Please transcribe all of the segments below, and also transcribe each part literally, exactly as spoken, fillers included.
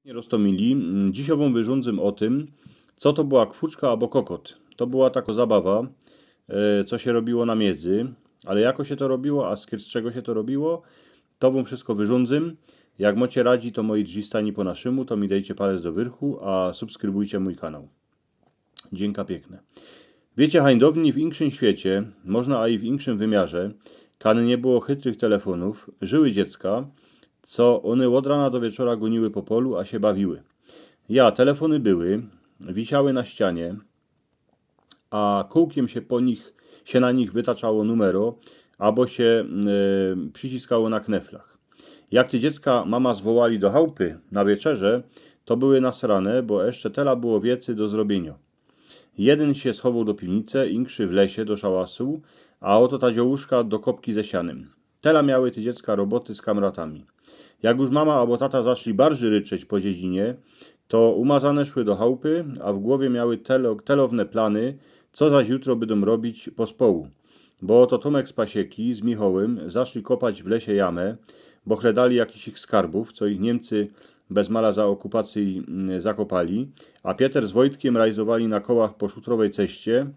Roztomili, mm, dzisiŏj wōm wyrządzym ô tym, co to była kwuczka abo kokot. To była takŏ zabawa, e, co sie robiło na miedzy, ale jako sie to robiło, a z czego sie to robiło, to wōm wszysko wyrządzym. Jak mocie radzi, to moi drzistani po naszymu, to mi dejcie palec do wyrchu, a subskrybujcie mōj kanał. Dziynka piykne. Wiycie, hańdowni w inkszym świecie, możno a i w inkszym wymiarze, kany niy było chytrych telefōnōw, żyły dziecka, co ône ôd rana do wieczora gōniły po polu, a sie bawiły. Ja, telefōny były, wisiały na ścianie, a kōłkiym sie po nich, sie na nich wytaczało numero, abo sie, e, prziciskało na kneflach. Jak te dziecka mama zwołali do chałpy na wieczerze, to były nasrane, bo jeszcze tela było wiecy do zrobiynio. Jedyn sie schowoł do piwnice, inkszy w lesie do szałasu, a ôto ta dziołuszka do kopki ze sianym. Tela miały te dziecka roboty z kamratami. Jak już mama abo tata zaczli barży ryczeć po dziedzinie, to umazane szły do chałpy, a w głowie miały telo-, telowne plany, co zaś jutro bydōm robić pospołu. Bo ôto Tōmek z Pasieki z Michołym zaczli kopać w lesie jamę, bo chledali jakichś skarbōw, co ich Niymcy bez mala za ôkupacyje, mm, zakopali, a Pieter z Wojtkiym rajzowali na kołach po szutrowej ceście,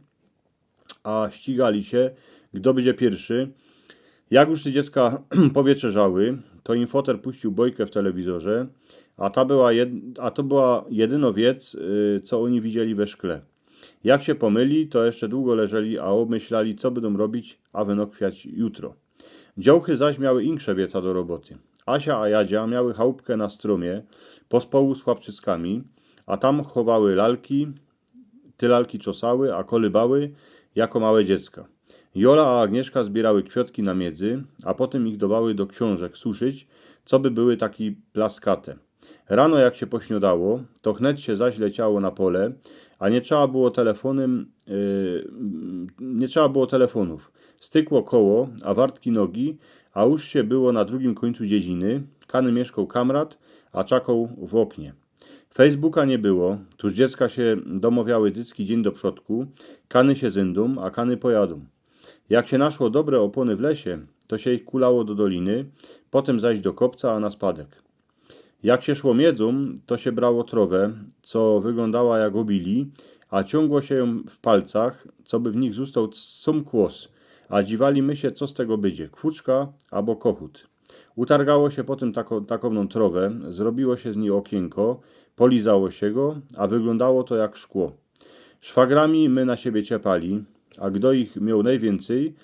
a ścigali sie, kto bydzie piyrszy. Jak już te dziecka powieczerzały, to im foter puścił bojkã w telewizorze, a ta była jed-, a to była jedynŏ wiec, y, co ôni widzieli we szkle. Jak sie pomyli, to jeszcze dugo leżeli, a ôbmyślali, co bydōm robić, a wynokwiać jutro. Dziołchy zaś miały inksze wieca do roboty. Asia a Jadzia miały chałpkã na strōmie, pospołu z chłopczyckami, a tam chowały lalki, te lalki czosały, a kolybały jako małe dziecka. Jola a Agnieszka zbierały kwiotki na miedzy, a potym ich dowały do ksiōnżek suszyć, co by były taki plaskate. Rano jak sie pośniodało, to chnet sie zaś leciało na pole, a niy trzeba było telefōnym, yy, niy trzeba było telefōnōw. Stykło koło, a wartki nogi, a już sie było na drugim kōńcu dziedziny, kany miyszkoł kamrat, a czakoł w ôknie. Facebooka niy było, tuż dziecka sie domŏwiały dycki dziyń do przodku, kany sie zyndōm, a kany pojadōm. Jak sie naszło dobre ôpōny w lesie, to sie ich kulało do doliny, potym zaś do kopca, a na spadek. Jak sie szło miedzōm, to sie brało trowã, co wyglōndała jak ôbili, a ciōngło sie jōm w palcach, co by w nich zostoł sōm kłos, a dziwali my sie, co z tego bydzie, kwuczka abo kochut. Utargało sie potym tako-, takowną trowã, zrobiło sie z nij ôkiynko, polizało sie go, a wyglōndało to jak szkło. Szwagrami my na siebie ciepali, a kto ich mioł nojwiyncyj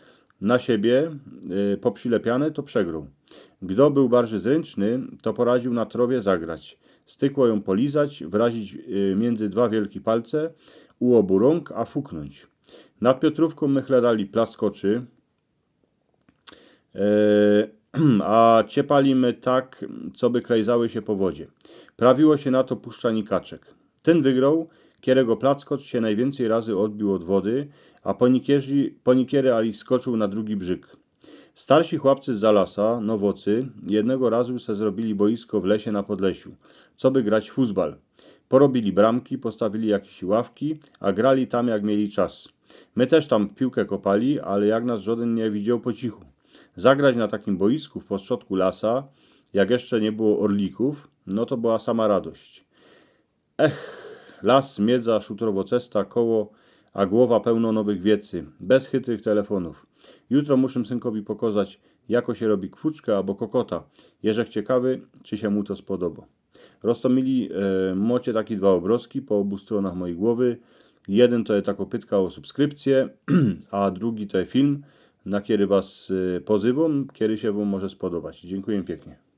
na siebie, y, poprzilepiane, to przegroł. Kto bōł barżyj zrynczny, to poradziōł na trowie zagrać. Stykło jōm polizać, wrazić, y, miyndzy dwa wielki palce, u ôbu rōnk, a fuknōńć. Nad Piotrōwkōm my chledali plaskoczy, e, a ciepali my tak, coby klejzały sie po wodzie. Prawiło sie na to puszczanie kaczek. Tyn wygroł, kerego plackocz sie nojwiyncyj razy ôdbiōł ôd wody, a po nikierzy-, po nikiery ali skocziōł na drugi brzyg. Starsi chłopcy z Zalasa, Nowocy, jednego razu se zrobiyli boisko w lesie na Podlesiu, coby grać w fuzbal. Porobiyli bramki, postawiyli jakeś ławki, a grali tam, jak mieli czas. My tyż tam w piłkã kopali, ale jak nas żodyn niy widzioł, po cichu. Zagrać na takim boisku w postrzodku lasa, jak jeszcze niy było ôrlikōw, no to była sama radość. Ech, las, miedza, szutrowo cesta, koło, a głowa pełno nowych wiecy, bez chytrych telefōnōw. Jutro muszã synkowi pokozać, jako sie robi kwuczka abo kokota. Jeżech ciekawy, czy sie mu to spodobo. Roztomili, e, mocie take dwa ôbrozki po ôbu strōnach mojij głowy. Jedyn to je tako pytka ô subskrypcje, a drugi to je film, na kery was, e, pozywōm, kery sie wōm może spodobać. Dziynkuja piyknie.